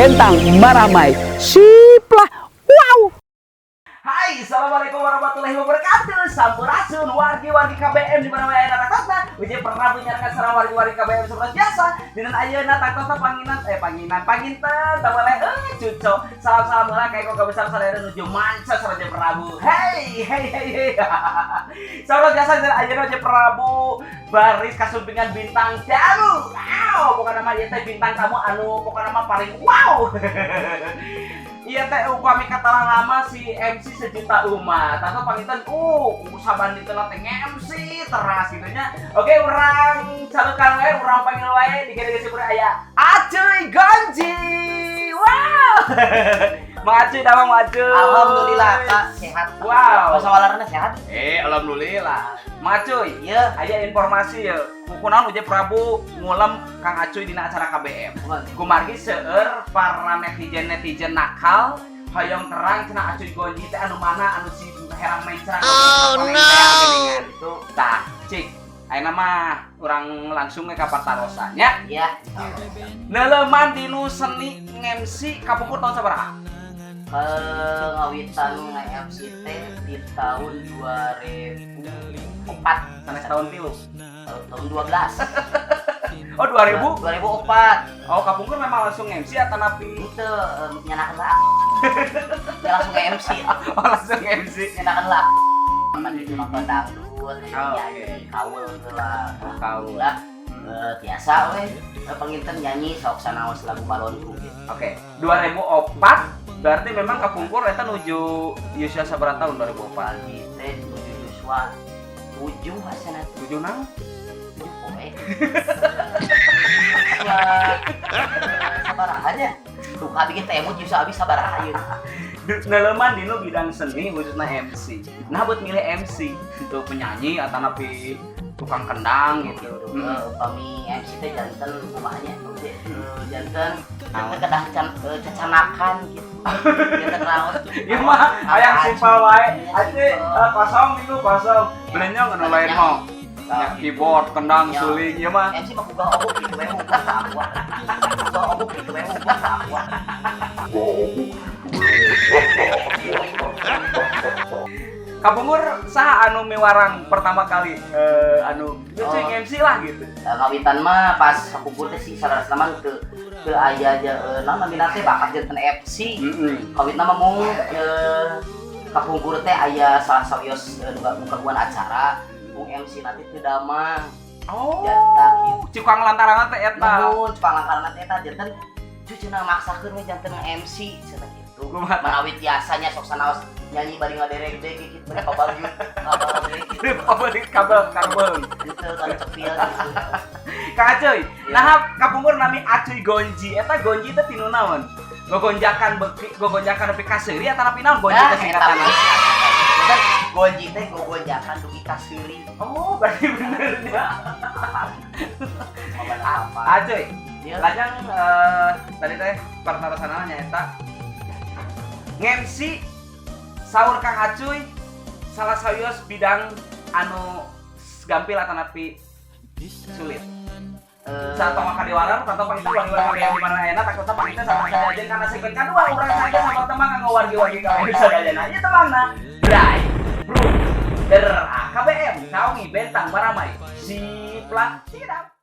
Bentang Maramai. Siplah. Wow. Hai, assalamualaikum warahmatullahi wabarakatuh. Sampurasun wargi-wargi KBM di mana wae tangtosna. Uje pernah nyarengan sareng wargi-wargi KBM seperti biasa. Dina ayeuna tangtosna panginan eh panginan panginten teu boleh cuco. Salam-salam heula ka keluarga besar sadaya nuju manca sareng Prabu. Hey, hey, hey, hey. Seperti biasa dina ayeuna Uje Prabu baris kasumpingan bintang tamu. Wow, pokokna mah ieu teh bintang tamu anu pokokna mah paling wow. Iya teh upami kataran lama si MC sejuta umat atau panginten saban dinten teh MC teras gitu nya. Oke, urang calukan wae, urang panggil wae di gede gede aya Acuy Gonji. Wow. Mang Acuy, damang, Mang Acuy? Alhamdulillah, Kak, sehat. Wow. Masa walarna sehat? Eh, alhamdulillah. Mang Acuy, Iya. aya informasi ya. Kunaon Uje Prabu ngulem Kang Acuy dina acara KBM? Kumargi seueur para netizen-netizen nakal hoyong terang cenah Acuy Gonji teh anu mana, anu si herang mencrang. Oh no. Itu. Tah, cik. Ayeuna mah urang langsung ke patarosan nya. Iya. Neuleuman dinu seni nge-MC kapungkur tahun sabaraha? Ngawitan nge-MC teh di tahun 2004. Sanes tahun 3. Tahun 12. Oh, 2000? 2004. Oh, kapungkur memang langsung MC atau napi? Itu nyanakan lah. Ya langsung nge-MC. Oh, langsung MC. Nyanakan lah. Aman itu nonton dangdut, nyanyi, kaul lah. Oh, kaul. Alhamdulillah. Biasa we panginten nyanyi sok sanaos lagu balonku gitu. Oke, 2004 berarti memang kapungkur eta nuju usia sabaraha tahun 2004? Pagi teh nuju yuswa 7 asana. 7 nang? 7 poe. Yuswa sabaraha nya? Tuh kabeh teh emut yuswa abi sabaraha ieu. Neuleuman dinu bidang seni khususnya MC. Nah, buat milih MC untuk penyanyi atau napi tukang kendang gitu. Upami MC teh janten kumaha nya janten janten kedah cacanakan gitu. Janten raos. Ieu mah hayang simpel wae. Iya, Ate simpel. Kosong minggu kosong. Belenyong anu lain mah. Ya, keyboard, kendang, Ya. suling ieu mah. MC mah boga obuk gitu we hungkul ka aku. Boga obuk gitu we hungkul ka aku. Kapungkur saha anu miwarang pertama kali anu lucu Oh. MC lah gitu? Ngawitan mah pas kapungkur teh sih saudara mah teu teu aya aja naon namina teh bakat janten MC. Kawitna mah mung kapungkur teh aya salah sawios nu kagungan acara mung MC nanti teu damang. Oh, Ya, gitu. cukang lantaran teh eta. Nuhun palangkarana teh eta janten cucu maksakeun we janten MC cenah gitu. Kumaha? Manawi tiasanya sok sanaos nyanyi bari ngaderek deh gitu bari pabalyut kabel gitu. Pabalik kabel kabel. Gitu kan cepil gitu. Kang Acuy, nah kapungkur nami Acuy Gonji, eta Gonji teh tinu naon? Gogonjakan beuki, gogonjakan nepi ka seuri atau napi naon Gonji Nah, teh eta singkatanna? Eta Gonji teh gogonjakan dugi ka seuri. Oh, berarti bener ya. Apa? Acuy, Iya. lajang tadi teh partarosanana nyaeta nge-MC saur Kang Acuy salah sawios bidang anu gampil atau napi sulit? Saat tong kadiwaran atau pang itu wargi-wargi yang di mana enak takutnya pang itu sama saja karena segmen kedua urang saja sama teman kanggo wargi-wargi KBM sadayana ieu temangna Bray Bro Der AKBM Kawi Bentang Maramai Siplah Sidap.